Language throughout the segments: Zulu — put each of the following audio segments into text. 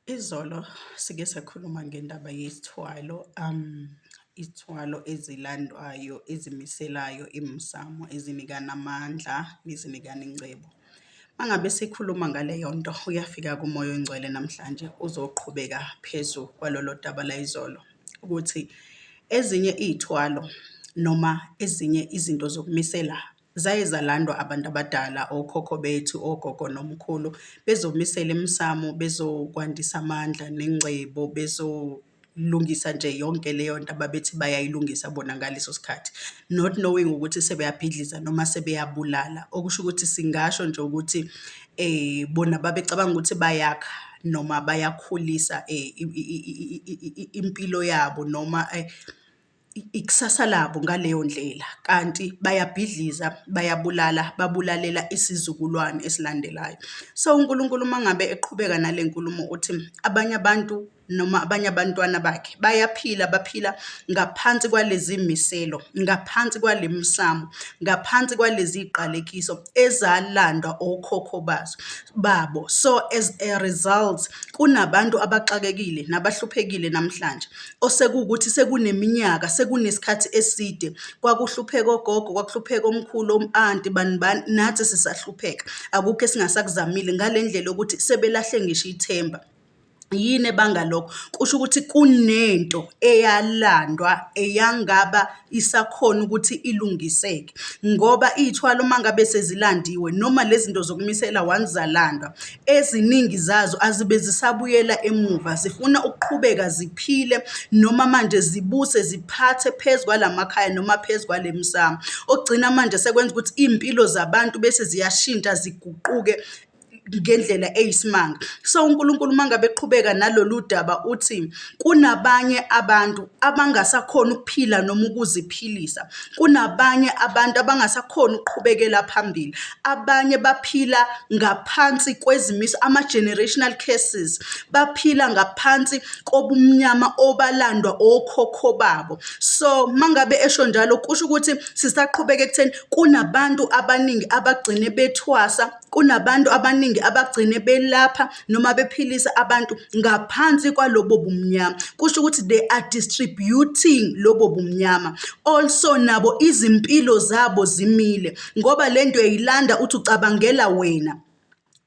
Izolo sike sakhuluma ngendaba yesithwalo, izithwalo ezilandwayo, ezimiselayo emsamo, ezinikana amandla nezinikana ingcebo. Uma ngabe sikhuluma ngaleyo nto, uyafika-ke uMoya oNgcwele namhlanje uzoqhubeka phezu kwalolo daba layizolo ukuthi ezinye iy'thwalo noma ezinye izinto zokumisela zaye zalandwa abantu abadala, okhokho bethu, ogogo nomkhulu, bezomisela emsamo, bezokwandisa amandla nengcebo, bezolungisa nje yonke leyo nto ababethi bayayilungisa bona ngaleso sikhathi. Not knowing ukuthi sebeyabhidliza noma sebeyabulala. Okusho ukuthi singasho nje ukuthi bona babecabanga ukuthi bayakha noma bayakhulisa impilo yabo noma ikusasa labo ngaleyo ndlela, kanti bayabhidliza, bayabulala, babulalela isizukulwane esilandelayo. So, uNkulunkulu uma ngabe eqhubeka nale nkulumo uthi, abanye abantu noma abanye abantwana bakhe bayaphila, baphila ngaphansi kwalezi miselo, ngaphansi kwale misamo, ngaphansi kwalezi y'qalekiso ezalandwa okhokho bazo, babo. So, as a result, kunabantu abaxakekile nabahluphekile namhlanje osekuwukuthi sekuneminyaka, sekunesikhathi eside, kwakuhlupheka ogogo, kwakuhlupheka omkhulu, om-anti, bani bani, nathi sisahlupheka. Akukho esingasakuzamile ngale ndlela yokuthi sebelahle ngisho ithemba. Yini ebanga lokho? Kusho ukuthi kunento eyalandwa eyangaba isakhona ukuthi ilungiseke ngoba iy'thwalo uma ngabe sezilandiwe noma lezi zinto zokumisela once zalandwa, eziningi zazo azibe zisabuyela emuva, zifuna ukuqhubeka ziphile noma manje zibuse ziphathe phezu kwalamakhaya noma phezu kwale misamo. Okugcina manje sekwenza ukuthi iy'mpilo zabantu bese ziyashintsha ziguquke ngendlela eyisimanga. So, uNkulunkulu uma ngabe eqhubeka nalolu daba uthi, kunabanye abantu abangasakhoni ukuphila noma ukuziphilisa, kunabanye abantu abangasakhoni ukuqhubekela phambili, abanye baphila ngaphansi kwezimiso, ama-generational curses, baphila ngaphansi kobumnyama obalandwa okhokho babo. So, uma ngabe esho njalo kusho ukuthi sisaqhubeka ekutheni kunabantu abaningi abagcine bethwasa, kunabantu abaningi abagcine belapha noma bephilisa abantu ngaphansi kwalobo bumnyama. Kusho ukuthi they are distributing lobo bumnyama. Also nabo izimpilo zabo zimile ngoba le nto uyayilanda uthi ucabangela wena.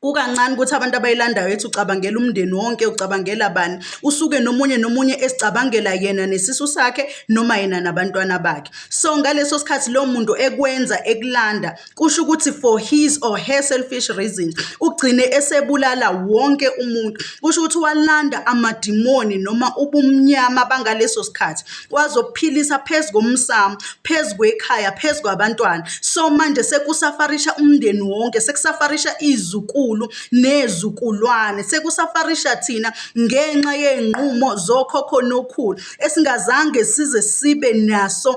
Kukancane ukuthi abantu abayilandayo ethi ucabangela umndeni wonke, ucabangela bani. Usuke nomunye nomunye esicabangela yena nesisu sakhe noma yena nabantwana bakhe. So ngaleso sikhathi lowo muntu ekwenza ekulanda kusho ukuthi for his or her selfish reasons ugcine esebulala wonke umuntu. Kusho ukuthi walanda amadimoni noma ubumnyama bangaleso sikhathi wazophilisa phezu komsamo, phezu kwekhaya, phezu kwabantwana. So manje sekusafarisha umndeni wonke, sekusafarisha izukulu nezukulwane, sekusafarisha thina ngenxa yey'nqumo zokhokho nokhulu esingazange size sibe naso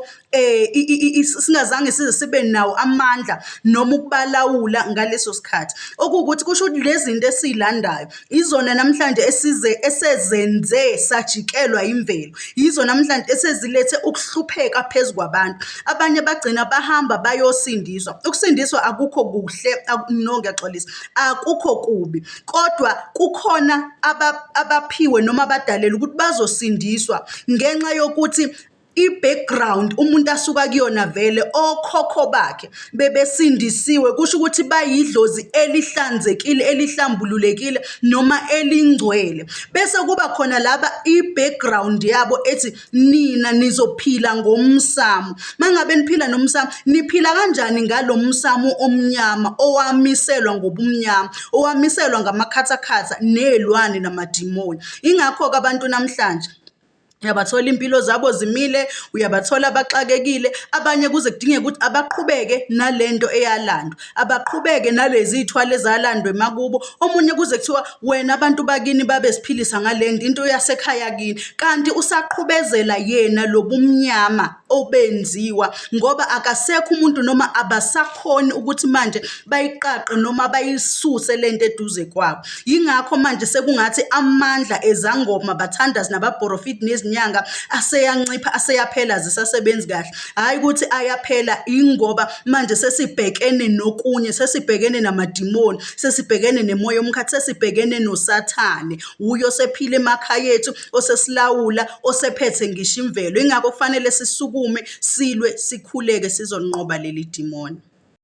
singazange size sibe nawo amandla noma ukubalawula ngaleso sikhathi. Okuwukuthi kusho ukuthi lezi zinto esiy'landayo izona namhlanje esize esezenze sajikelwa imvelo, yizo namhlanje esezilethe ukuhlupheka phezu kwabantu. Abanye bagcina bahamba bayosindiswa. Ukusindiswa akukho kuhle, no ngiyaxolisa, akukho kubi kodwa kukhona abaphiwe noma abadalelwe ukuthi bazosindiswa ngenxa yokuthi i-background umuntu asuka kuyona vele okhokho bakhe bebesindisiwe kusho ukuthi bayidlozi elihlanzekile elihlambululekile noma elingcwele bese kuba khona laba i-background yabo ethi nina nizophila ngomsamo mangabe niphila nomsamo niphila kanjani ngalo msamo omnyama owamiselwa ngobumnyama owamiselwa ngamakhathakhatha nezilwane namadimoni ingakho-ke abantu namhlanje Uyabathola iy'mpilo zabo zimile, uyabathola baxakekile, abanye kuze kudingeke ukuthi abaqhubeke nale nto eyalandwa, abaqhubeke nalezi y'thwalo ezalandwa emakubo. Omunye kuze kuthiwa wena abantu bakini babesiphilisa ngale nto, into yasekhaya kini, kanti usaqhubezela yena lobumnyama obenziwa ngoba akasekho umuntu noma abasakhoni ukuthi manje bayiqaqe noma bayisuse le nto eduze kwabo. Yingakho manje sekungathi amandla ezangoma, bathandazi nababhorofidi nezinyanga ezinyanga aseyancipha, aseyaphela, azisasebenzi kahle. Hhayi ukuthi ayaphela, ingoba manje sesibhekene nokunye, sesibhekene namadimoni, sesibhekene nemoya yomkhathi, sesibhekene noSathane. Wuye osephila emakhaya ethu, osesilawula, osephethe ngisho imvelo. Yingakho kufanele sisukume, silwe, sikhuleke sizonqoba leli dimoni.